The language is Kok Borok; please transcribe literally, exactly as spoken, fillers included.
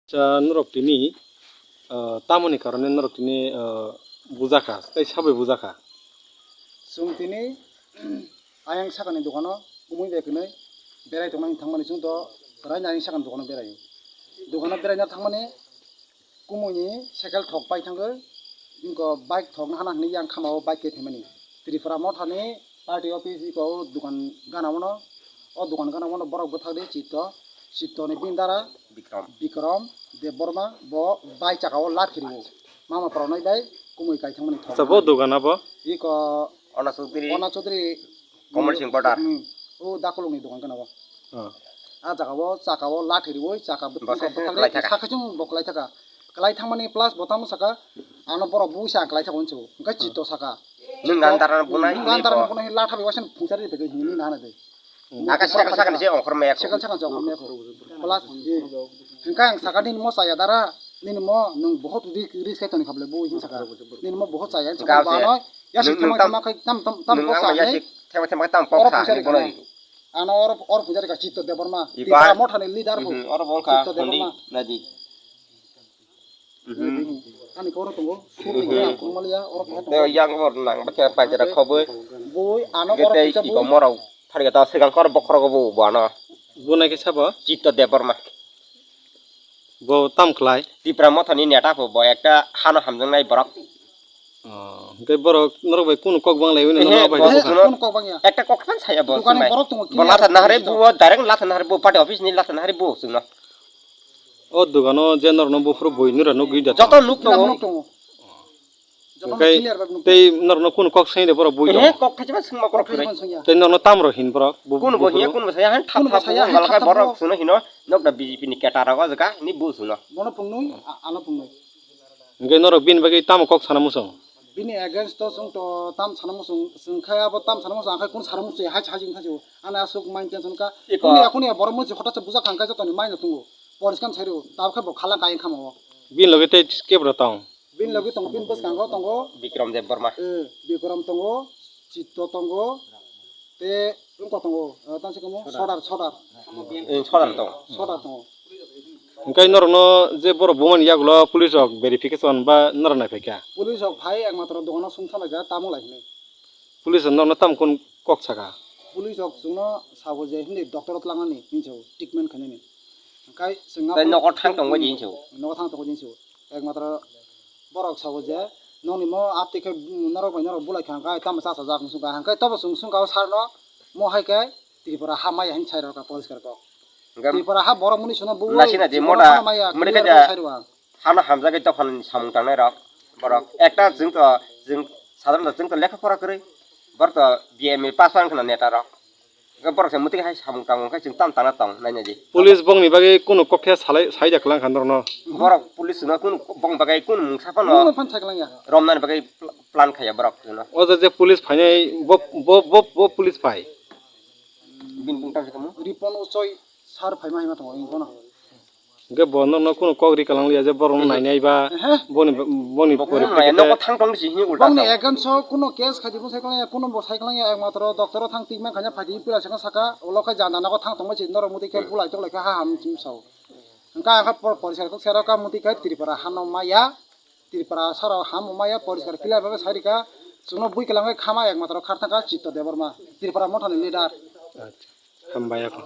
Acha, norok tini, ah, tamoni karone norok tini, ah, bujakha, tei sabai bujakha? Chwng tini ayang sakani dogano kumui bai kwnwi berai tongmani thangmani chwng to raini ayang sakani dogano beraio. Dogano beraina thangmani kumui ni cycle thok pai thangwi, wngkha bike thok no hana hinwi yang khama o bike khe phaimani. Tripura Motha ni party office iko o dukan gana o no, o dukan gana o no borok bwthak di Chitto, Chitto ni bini dara Bikram. Bikram Debbarma bo bai chaka o lat khiriwo. Mama pranoi bai kumui kai thangmani thok. Acha, bo dukan abo? Iko Ona Chaudhary. Ona Chaudhary Komol Singh Border. Hmm. O dakolog ni dukan gana o. Ah. A jaga o chaka o lat khiriwo, chaka bo bwthak bwthak di, klai thaka. Sakhe chwng bo klai thaka. Klai thangmani plus bo tamo saka, ano borok buisa ang klai thakgo hinso. Hwnkhe Chitto saka. Nwng gan dara bunai, nwng gan dara bunai latha bai waisa phungsa ri bai hinwi nana de. Aka sakal sakal se ongkhor maya ko. Sakal sakal se ongkhor maya ko. Plus, eh, hwnkhe ang saka nini mo chaya dara, nini mo nwng bohot ri-, risk khai toni khaple bo hin saka. Nini mo bohot chaya, saka bano, yasik thema thema khai tam, tam, tam kok sa. Yasik thema thema tam kok sa, ni bono ri. Ano oro, oro phungsa ri ka Chitto Debbarma. Tripura Motha ni leader bo. Oro bo wngkha Chitto Debbarma. Nadi. Ani koro tongo, suri ya, kongmaliya, oro phai tongo. Tei yang bor nang, bakhe paitera khoboi. Boi, ano oro phai tongo. Iko morok, thari kata segang kor bokhorok bo, bo ano. Bo nai khe sabo? Chitto Debbarma. Bo tam khlai? Tripura Motha ni neta bo, bo ekta hano hamjaknai borok. Oh, hwnkhe borok norok bai kunu kok bang lai wino? Ehe, norok bai bo kok bang? Kunu kok bang ya. Ekta kok khan saya bo. Dukani borok tongo, bo latha nahare bo, direct latha nahare bo, party office ni latha nahare bo, chwngno. O dogano je norokno buphuru bui nura nukgwi da. Joto nuk tongo. Nuk tongo. Joto clear bai nuk tongo. Tei norokno kunu kok sengde borok bui tongo? Ehe, kok thaichima sengma borok kok thaichima sengya. Tei norokno tamro hin borok? Kunu bo hiya, kunu bo saya, han thap thap bo wngkha borok sengno hino, nokda B J P ni keta rogo jwkha ni bu sengno. Bono pungnui, a-, ano pungnui. Hwnkhe norok bini bagwi tamo kok sana muchung? Bini against o chwng to tam sana muchung, chwng khe abo tam sana muchung, ang khe kunu sana muchung hai hai wngkha se. Ani aswk mind tension kha. Kunu ya, kunu ya, borok mwnwi hothat se bujak kha, hwnkhe jotoni mind o tongo. Poriskar sai rw, tabuk khe bo khala kayang kha mo. Bini loge tei kebra tong? Bini loge tongo, bini bwskango tongo Bikram Debbarma. Eh, Bikram tongo, Chitto tongo, tei wngkha tongo, eh, tang se kamo Sodar, Sodar. Eh, Sodar tongo. Sodar tongo. Hwnkhe norokno je borok bumani yagulo police rok verification ba norok naiphai kha? Police rok phai ekmatro dogano sumsalaijak, tamo lai hwnwi. Police rok norokno tamo kunu kok saka? Police rok chwngno sabo je hwnwi doctor o twlangnani hinwi sabo, treatment khainani. Hwnkhe chwngno tei nogo thang tongbaidi hinwi sabo. Nogo thang tongbaidi hinwi sabo. Ekmatro borok sabo je, nokni mo atwi khe norok bai norok bulai kha hwnkhe tamo chachajak wng sung kha. Hwnkhe tobo chwng sung kha o sir no, mo hai khe Tripura ha maya hinwi sai rw kha poriskar kok. Hwnkhe Tripura ha borok mwnwi sino bo nasina je Tripura moda ha maya, mwdwkhe clear ja sai rw ang. Hano hamjagwi dophani samung tangnai rok borok. Ekta chwng to, chwng sadharon to chwng to lekha pora kwrwi. Borok to B M A pass wng khna neta rok. Hwnkhe borok se mwtwi hai samung tangmung khe chwng tam tangna tong naina di. Police bongni bagwi kunu kok khe salai, saida kwlang kha norokno? Borok police no kunu bong bagwi kunu mungsa phano romnani bagwi pl-, plan khaiya borok chwngno. O je, je police phainai bo, bo, bo, bo police phai? Bini bung tang se kamo? Ripon Uchoi sir phaima haima tongo, wng bono. Hwnkhe bo norokno kunu kok ri kwlang liya je borokno nainai ba boni, boni porikhai nogo thang tong si hini ulta bongni against o kuno case khaidi bo sai kwlangya, kuno bo sai kwlangya, ekmatro doctor o thang treatment khaina phaidi pila sakno saka, ulo khe jana nogo thang tongma si norok mwtwi khe bulai tonglaikha ha ham chim sao. Hwnkhe ang khe por-, poriskar kok serok ka mwtwi khe Tripura hano maya, Tripura saro hamo maya poriskar clear bagwi sai rikha, chwngno bui kwlangwi khama ekmatro kharthangkha Chitto Debbarma, Tripura Mothani leader. Acha, hambai ako.